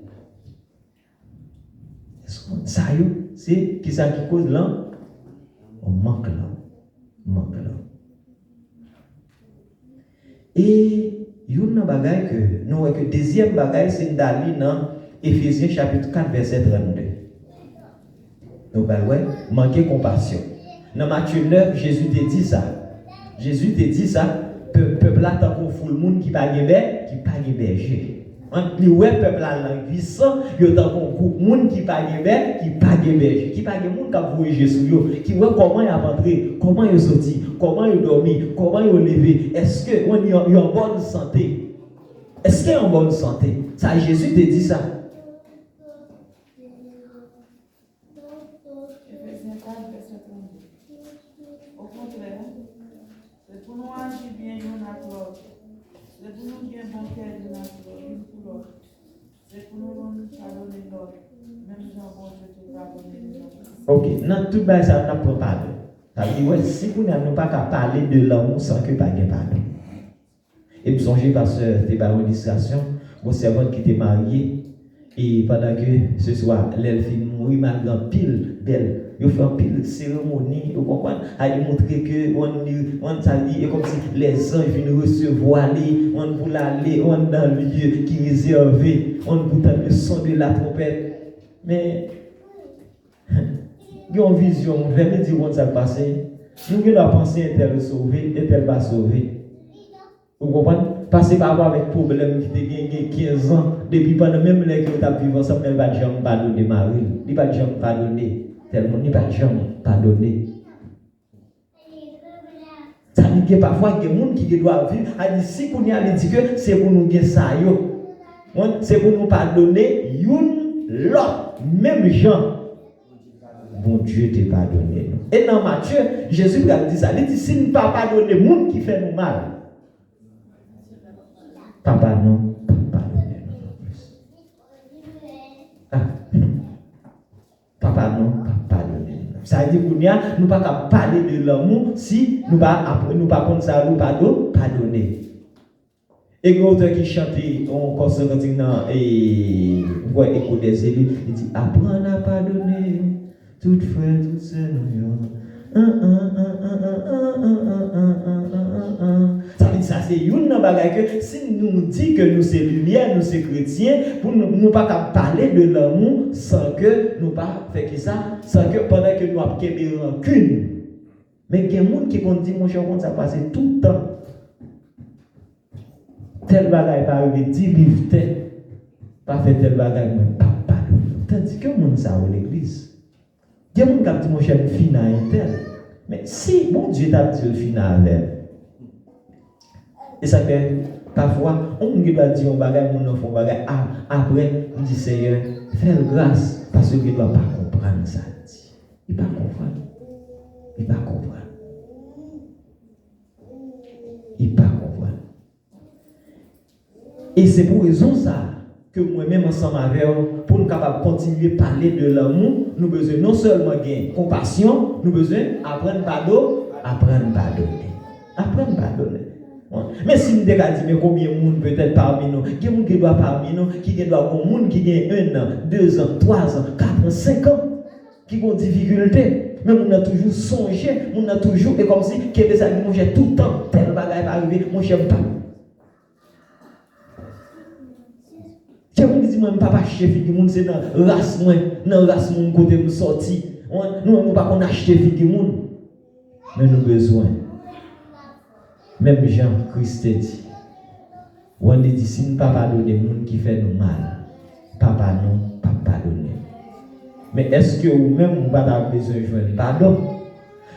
Sa yo, se kisa ki koz lan? Mank lan. Mank lan. E youn nan bagay ke nou wè ke dezyèm bagay, se n ta li nan Efezyen chapit kat vèsè trannde. Nou pral wè, manke konpasyon. Nan Matye nèf, Jezi te di sa. Jezi te di sa, pèp, pèp la tankou foul moun ki pa gen bè, ki pa gen bèje. An, li wè pèp la languissant, yo tankou yon gwoup moun ki pa gen bè, ki pa gen bèje, ki pa gen moun k ap voye je sou yo, ki wè kòman y ap antre, kòman yo soti, kòman yo dòmi, kòman yo leve, èske yo, yo, yo an bòn sante? Èske yo an bòn sante? Sa Jezi te di sa. Efezyen kat, vèsè trannde. Okontrè, se pou nou aji byen youn ak lòt. Se pou nou gen bon kè youn ak lòt, youn pou lòt. Se pou nou youn padone lòt, menm jan Bondye te padone nou. Ok, nan tout bagay sa yo, n ap pran padon. Sa vle di, wè, si kounye a nou pa ka pale de lanmou san ke pa gen padon. E m sonje pastè te ba yon ilistrasyon, yon sèvant ki te marye, e pandan ke se swa, lè l fin mouri, malgre anpil bèl, yo fè anpil seremoni, ou konprann, a, li montre ke, on, li, on, sa li, e kòmsi lèzanj vin resevwa li, on, pou l ale, on, nan lye ki rezève, on, pou tande le son de la trompette. Men, gen yon vizyon, moun fè m di, ou konn sa k pase? Nou gen dwa panse entèl sove, entèl pa sove. Ou konprann? Pase pa rapò avèk pwoblèm ki te gen, gen kenz an, depi pandan menm lè ke yo t ap viv ansanm, men l pa t janm padone mari l. Li pa t janm padone tèl moun, li pa t janm padone. Sa vle di gen pafwa gen moun ki gen dwa ap viv, a di si kounye a li di ke se pou nou gen sa yo. Bon, se pou nou padone youn lòt, menm jan Bondye te padone nou. E nan Matye, Jezi pral di sa. Li di, si n pa padone moun ki fè nou mal, Papa nou p ap padone nou non plis. Ah. Papa nou p ap padone nou. Sa vle di kounye a, nou pa ka pale de lanmou si nou pa apre, nou pa konn sa nou pado, padone. E gen otè ki chante yon kòs kantik nan, e, m kwè Echo des Élus, li di, apprendre à pardonner tout frère, tout sœur nou yo. An, an, an. Sa vle di sa se youn nan bagay ke si nou di ke nou se limyè, nou se kretyen, pou nou, nou pa ka pale de lanmou san ke nou pa fè kisa? San ke pandan ke nou ap kenbe rankin. Men gen moun ki konn di, monchè, ou konn sa k pase tout tan. Tèl bagay pa rive, di liv tè, pa fè tèl bagay, mwen p ap padone w. Tandis que moun sa yo legliz. Gen moun k ap di, monchè, m fini ak entèl. Men si Bondye t ap di l fini avè m. E sa k fè, pafwa, yon moun gen dwa di yon bagay, moun nan fè yon bagay, a, apre, m di, Senyè, fè l gras, paske l gen dwa pa konprann sa l di. Li pa konprann. Li pa konprann. Li pa konprann. E se pou rezon sa a ke mwen menm ansanm avè w, pou n kapab kontinye pale de lanmou, nou bezwen non sèlman gen konpasyon, nou bezwen aprann pado, aprann padone. Aprann padone. Men si m te ka di, men konbyen moun petèt pami nou, gen moun gen dwa pami nou, ki gen dwa gon moun ki gen en an, de zan, twa zan, kat an, senk an, ki gon difikilte, men moun nan toujou sonje, moun nan toujou, e kòmsi, kenbe sa, di, monchè, tout tan, tèl bagay pa rive, monchè, m pa. Gen moun ki di, mwen, m p ap achte figi moun, se nan ras mwen, nan ras moun kote m sòti. Nou, nou pa konn achte figi moun. Men nou bezwen. Menm jan Kris te di. Wan li di, si n pa padone moun ki fè nou mal, Papa nou p ap padone nou. Men èske ou menm ou pa ta bezwen jwenn padon?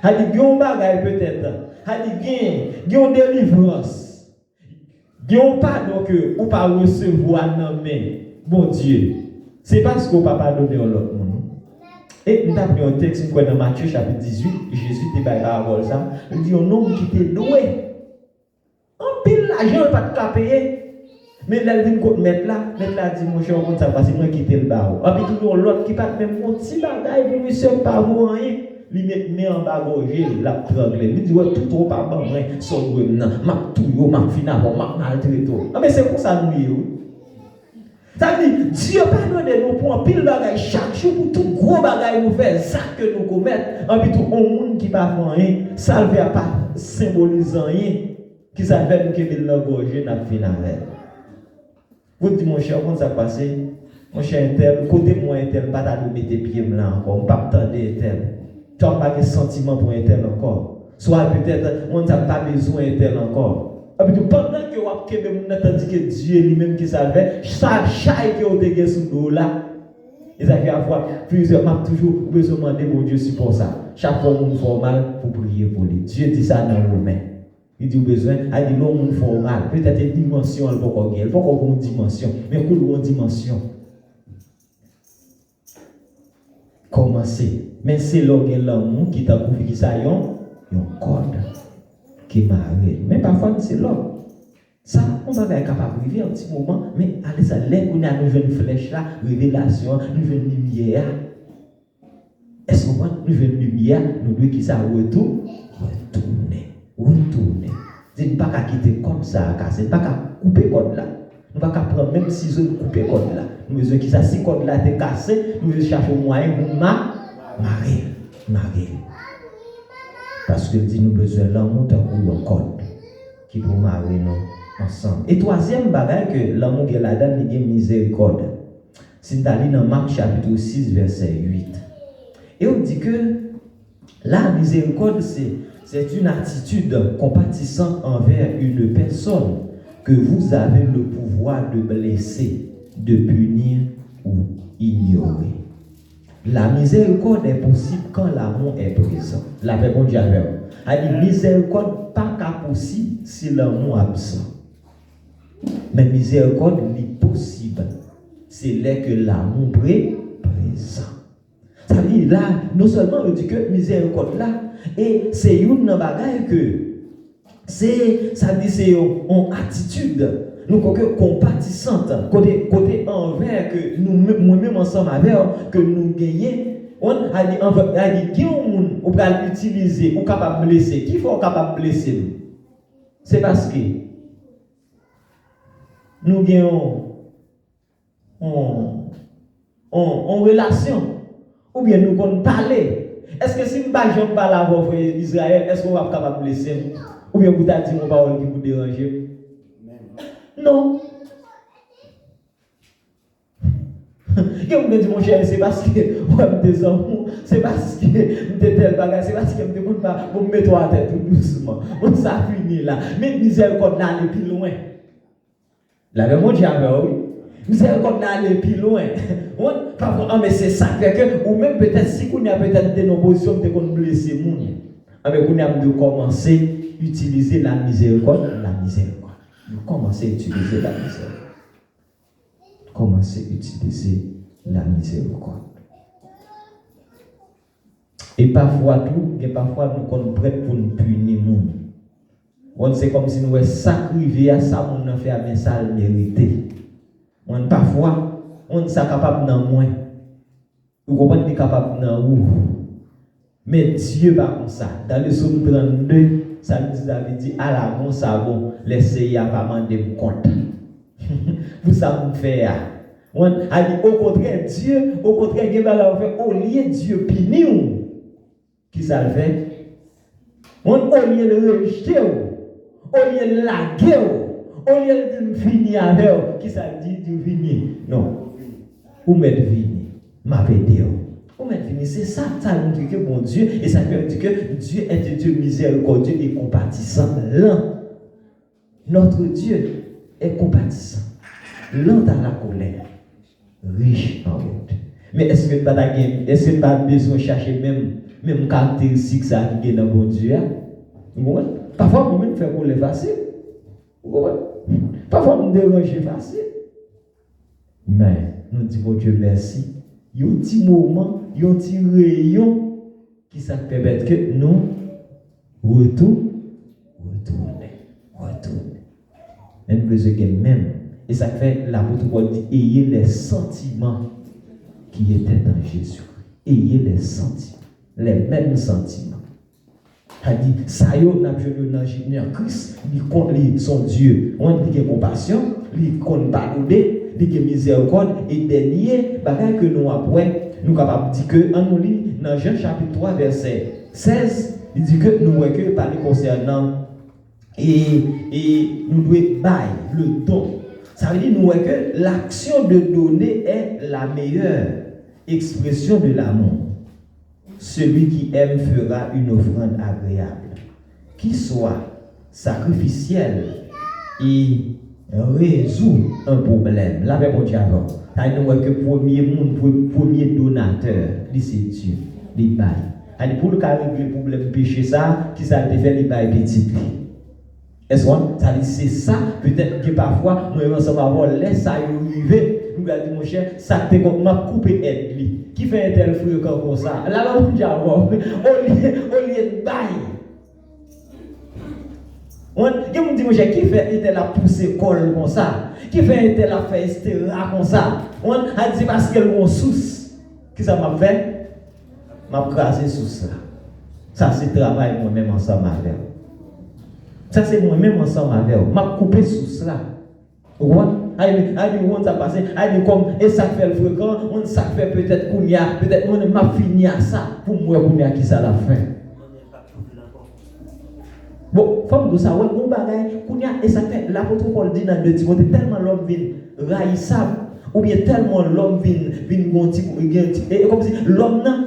Sa di, gen yon bagay petèt, sa di, gen, gen yon delivrans. Gen yon padon ke ou pa resevwa nan men Bondye, se paske ou pa padone yon lòt moun. E m t ap li yon tèks, m kwè nan Matye chapit dizuit, Jezi te bay parabòl sa. Li di yon nonm ki te dwe anpil lajan, l pa t ka peye. Men lè l vin kot mèt la, mèt la di, monchè, ou konn sa k pase, mwen kite l ba ou. Anpi tou yon lòt ki pa t menm gon ti bagay pou misye, pa vo anyen. Li met men anba gòje l, l ap trangle l. Li di, wè, toutan w pa ban mwen sa w dwe m nan, m ap touye w, m ap fin avè w, m ap maltrete w. Anben, se konsa nou ye, wi. Sa vle di, Dye padone nou pou anpil bagay chak jou, pou tout gwo bagay nou fè, zak ke nou komèt. Anpi tou, yon moun ki pa fè anyen, sa l fè a pa senbolize anyen. Kisa l fè? Nou kenbe l nan gòje, n ap fin avè l. Ou di, monchè, ou konn sa k pase? Monchè, entèl, kote m wè entèl, m pa ta dwe mete pye m la ankò, m p ap tande entèl. Twa m pa gen santiman pou entèl ankò. Swa petèt, moun sa pa bezwen entèl ankò. Epi tou, pandan ke w ap kenbe moun nan, tandike Dye li menm ki sa l fè, sa chay ke w te gen sou do w la. E sa fè afwa, plizyè, m ap toujou bezwen mande Bondye sipò sa. Chak fwa yon moun fè w mal, pou priye pou li. Dye di sa nan Women. Li di w bezwen, a di lè yon moun fè w mal, petèt e dimansyon an l poko gen, l poko gen yon dimansyon, men kou l gen yon dimansyon. Kòmanse. Men se lè w gen lanmou ki tankou ki sa yon, yon kòd ki mare l. Men pafwa n se lòm. Sa, yon bagay kapab rive yon ti moman, men ale sa, lè kounye a nou jwenn flèch la, revelasyon an, nou jwenn limyè a. Èske w konprann? Nou jwenn limyè a, nou dwe ki sa? Retou-, retounen. Retounen. Di, n pa ka kite kòd sa a kase, n pa ka koupe kòd la. Nou pa ka pran menm sizo n koupe kòd la. Nou bezwen ki sa? Si kòd la te kase, nou bezwen chache yon mwayen pou n ma-, mare l. Mare l. Paske l di nou bezwen lanmou tankou yon kòd ki pou mare nou ansanm. E twazyèm bagay ke lanmou gen ladan l, li gen mizerikòd. Si n ta li nan Mak chapit sis, vèsè uit. E yo di ke la miséricorde, c'est, c'est une attitude compatissante envers une personne que vous avez le pouvoir de blesser, de punir ou ignorer. La miséricorde est possible quand l'amour est présent. Lapè Bondye avè w. A di, mizerikòd pa ka posib si lanmou absan. Men mizerikòd li posib se lè ke lanmou pre-, prezan. Sa vle di la, non sèlman yo di ke mizerikòd la, e se youn nan bagay ke se, sa vle di se yon, yon atitid, nou kwè ke konpatisant, kote, kote anvè ke nou menm, mwen menm ansanm avè w, ke nou genyen, on, a di anvè, a di gen yon moun ou pral itilize, ou kapab blese. Ki fè w kapab blese m? Se paske nou gen yon, yon, yon, yon relasyon, oubyen nou konn pale. Èske si m pa janm pale avè w, frè Izrayèl, èske w ap kapab blese m? Oubyen pou ta di m yon pawòl ki pou deranje m? Non. Gen moun ki di, monchè, se paske w wè m te zanmi w, se paske m te tèl bagay, se paske m te konn pa, bon, m mete w atè tou dousman. Bon, sa fini la. Men mizerikòd la ale pi lwen. Lapè Bondye avè w, wi. Mizerikòd la ale pi lwen. Wi, pafwa, an, men se sa k fè ke ou menm, petèt, si kounye a, petèt, m te nan pozisyon, m te konn blese moun. An, men kounye a, m dwe kòmanse itilize la mizerikòd, la mizerikòd. M kòmanse itilize la mizerikòd. Kòmanse itilize la mizerikòd. E pafwa tou, gen pafwa nou konn prèt pou n pini moun. Bon, se kòmsi nou wè sa k rive a, sa moun nan fè a, men sa l merite. Bon, pafwa, bon, sa kapab nan mwen. Ou konprann, li kapab nan ou. Men Dye pa konsa. Dans le psaume trannde, sa l di, David di, ala bon sa bon, lè Seyè a pa mande m kont pou sa m fè a. Wi, a di, okontrè, Dye, okontrè, gen bagay ou fè, olye Dye pini w, kisa l fè? Wi, olye l rejte w, olye l lage w, olye l di m fini avè w, kisa l di? Di w vini. Non. Ou mèt vini. M ap ede w. Ou mèt vini. Se sa, sa montre ke Bondye, e sa k fè yo di ke Dieu est un Dieu miséricordieux et compatissant, lent. Notre Dieu est compatissant, lent à la colère, riche en bonté. Men èske n pa ta gen, èske n pa bezwen chache menm, menm karakteristik sa a ki gen nan Bondye a? Ou konprann? Pafwa mwen menm fè kolè fasil. Ou konprann? Pafwa m deranje fasil. Men, nou di Bondye mèsi. Yon ti moman, yon ti reyon, ki sa k pèmèt ke nou retou-, retounen, retounen. Men nou bezwen gen menm. E sa k fè lapot Pòl di, ayez les sentiments qui étaient en Jésus-Christ. Ayez les sentiments. Les mêmes sentiments. Sa di, sa yo n ap jwenn yo nan Je-, nan Kris, li konn, li se yon Dye. Wi, li gen konpasyon, li konn padone, Li gen mizèrikòd. E dènye bagay ke nou ap wè, nou kapab di ke, ann nou li nan Jan chapit twa vèsè sèz, li di ke nou wè ke pale konsènan e, e nou dwe bay, le don. Sa vle di nou wè ke l'action de donner est la meilleure expression de l'amour. Celui qui aime fera une offrande agréable, qui soit sacrificielle et résout un problème. Lapè Bondye avè w. Sa vle di nou wè ke premye moun, pre- premye donatè, li se Dye. Li bay. Sa vle di pou l ka regle pwoblèm peche sa, kisa l te fè? Li bay pitit li. Èske w konprann? Sa vle di se sa, petèt gen pafwa, mwen menm ansanm avè w, lè sa yo rive, nou pral di, monchè, sa k te kont m ap koupe èd li. Ki fè entèl frekan konsa? Lapè Bondye avè w. Olye, olye de bay. Ou konprann? Gen moun di, monchè, ki fè entèl ap pouse kò l konsa? Ki fè entèl ap fè estera konsa? Ou konprann? A di se paske l gon sous. Kisa m ap fè? M ap kraze sous la. Sa se travay mwen menm ansanm avè w. Sa se mwen menm ansanm avè w. M ap koupe sous la. Ou konprann? Ay, ay, ou konn sa k pase? Ay, kòm, e sa k fè l frekan, ou konn sa k fè petèt kounye a, petèt mwen menm m ap fini a sa pou m wè kounye a kisa l ap fè. Bon, fò m di w sa, wè, gon bagay, kounye a, e sa k fè lapot Pòl di nan de Timote, tèlman lòm vin rayisab, oubyen tèlman lòm vin, vin gon ti, gen ti, e, e kòmsi lòm nan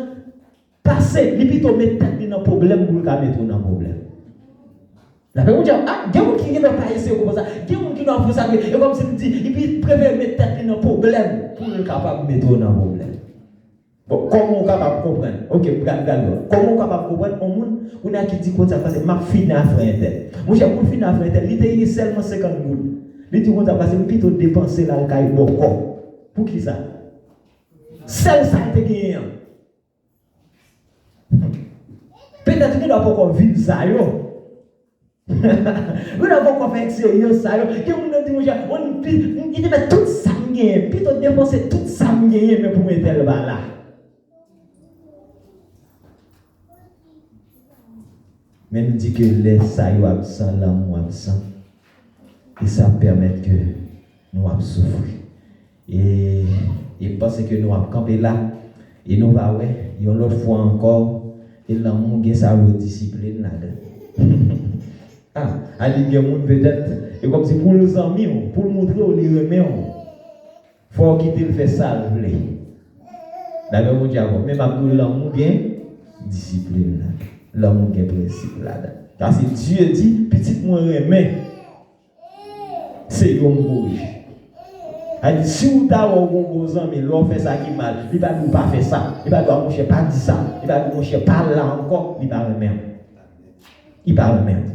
pase, li pito met tèt li nan pwoblèm pou l ka mete w nan pwoblèm. Lapè Bondye, a, gen moun ki gen dwa pa eseye konprann sa, gen moun ki dwa fè sa, e kòmsi li di, li pi prefere met tèt li nan pwoblèm pou l kapab mete w nan pwoblèm. Bon, kòman w kapab konprann? Ok, gad, gad, gad. Kòman w kapab konprann yon moun, kounye a ki di konsa, pase, "M ap fini afè entèl." Monchè, pou l fini afè entèl, li te gen sèlman senkant goud. Li di konsa, pase, "M pito depanse l al kay bòkò." Poukisa? Sèl sa l te genyen an. Petèt ou gen dwa poko viv sa yo. Ou nan poko fè eksperyans sa yo. Gen moun nan di, "Monchè, mwen, m pi- m- li te mèt tout sa m genyen, pito depanse tout sa m genyen, men pou entèl pa la." Men nou di ke lè sa yo absan, lanmou absan. E sa pèmèt ke nou ap soufri. E, e m panse ke nou ap kanpe la. E nou va wè, yon lòt fwa ankò, e lanmou gen sa yo disiplin ladan. Ah, a di gen moun petèt, e kòmsi pou l zanmi w, pou l montre w li renmen w, fò w kite l fè sa l vle. Lapè Bondye avè w. Men m ap di w, lanmou gen disiplin ladan. Lanmou gen prensip ladan. Paske Dye di, pitit mwen renmen. Se yo m korije. A di, si w ta wè w gon bon zanmi, lè w fè sa ki mal, li pa di w pa fè sa. Li pa di w, "A, monchè, pa di sa." Li pa di w, "Monchè, pa la ankò." Li pa renmen w. Li pa renmen w.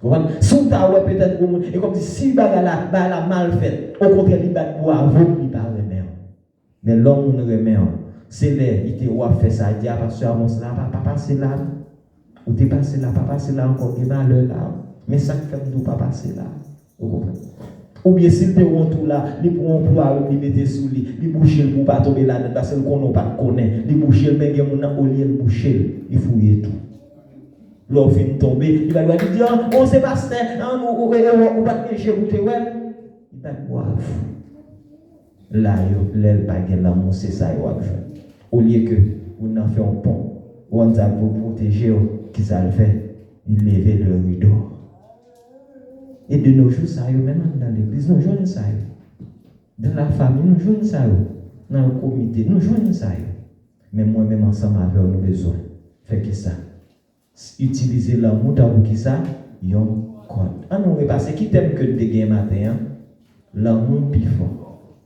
Konprann? Si w ta wè petèt gon moun, e kòmsi si bagay la, bagay la mal fèt, okontrè, li bat bwavo, li pa renmen w. Men lè yon moun renmen w, se lè li te wè w ap fè sa, li di, "A, pastè Amos la, pa, pa pase la, non. Ou te pase la, pa pase la ankò, gen malè la, wi. Men sa k fè m di w pa pase la." Ou konprann? Oubyen si l te wont ou la, li pran yon pwa, li mete sou li, li bouche l pou w pa tonbe ladan, paske l konnen w pa t konnen. Li bouche l, men gen moun nan, olye l bouche l, li fouye tou. Lè w fin tonbe, li pa dwe di, "Ah, bon, se pastè, ah, ou, ou, ou, ou, ou pa t gen je pou te wè l." Li bat bwavo. La yo, lè l pa gen lanmou, se sa yo ap jwenn. Olye ke moun nan fè yon pon, ou konn sa pou pwoteje w, kisa l fè? Li leve le rido. E de nos jours, sa yo, menm anndan legliz, nou jwenn sa yo. Dans la famille, nou jwenn sa yo. Nan yon komite, nou jwenn sa yo. Men mwen menm ansanm avè w, nou bezwen fè kisa? Itilize lanmou tankou kisa? Yon kòd. Ann nou repase ki tèm ke n te gen maten an? Lanmou pi fò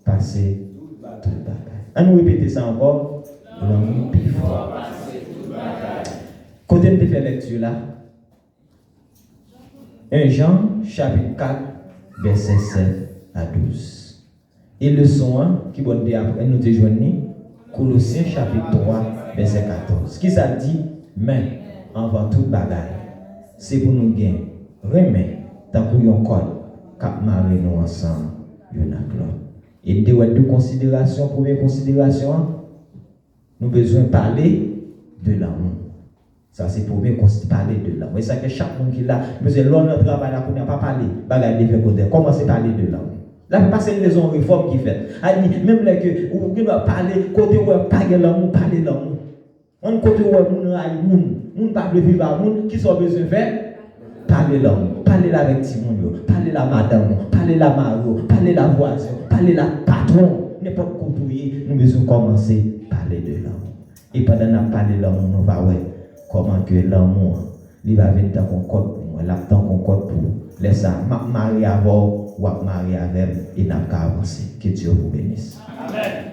pase tout bagay. Ann nou repete sa ankò. Lanmou pi fò pase tout bagay. Kote n te fè lèkti la? En Jan, chapit kat, vèsè sèt a douz. E leson an, ki bò n te aprann, nou te jwenn li? Kolosyen chapit twa, vèsè katòz. Kisa l di? Men, anvan tout bagay, se pou nou gen renmen tankou yon kòd k ap mare nou ansanm youn ak lòt. E n te wè de konsiderasyon, premye konsiderasyon an, nou bezwen pale de lanmou. Sa se premye konsi, pale de lanmou. E sa ke chak moun ki la, m bezwen lè w nan travay la kounye a, pa pale bagay de vègòdè. Kòmanse pale de lanmou. L ap pase l bezwen yon refòm ki fèt. A di, menm lè ke ou gen dwa pale, kote ou wè pa gen lanmou, pale lanmou. Yon kote ou wè moun rayi moun, moun pa vle viv a moun, kisa w bezwen fè? Pale lanmou. Pale l avèk timoun yo, pale l a madanm ou, pale l a mari w, pale l a vwazen w, pale l a patwon w. Nenpòt kote ou ye, nou bezwen kòmanse pale de lanmou. E pandan n ap pale lanmou, nou va wè kòman ke lanmou an, li va vin tankou yon kòd pou mwen, l ap tankou yon kòd pou ou. Lè sa a, m ap mare avè w, w ap mare avè m, e n ap ka avanse. Que Dieu vous bénisse. Amèn.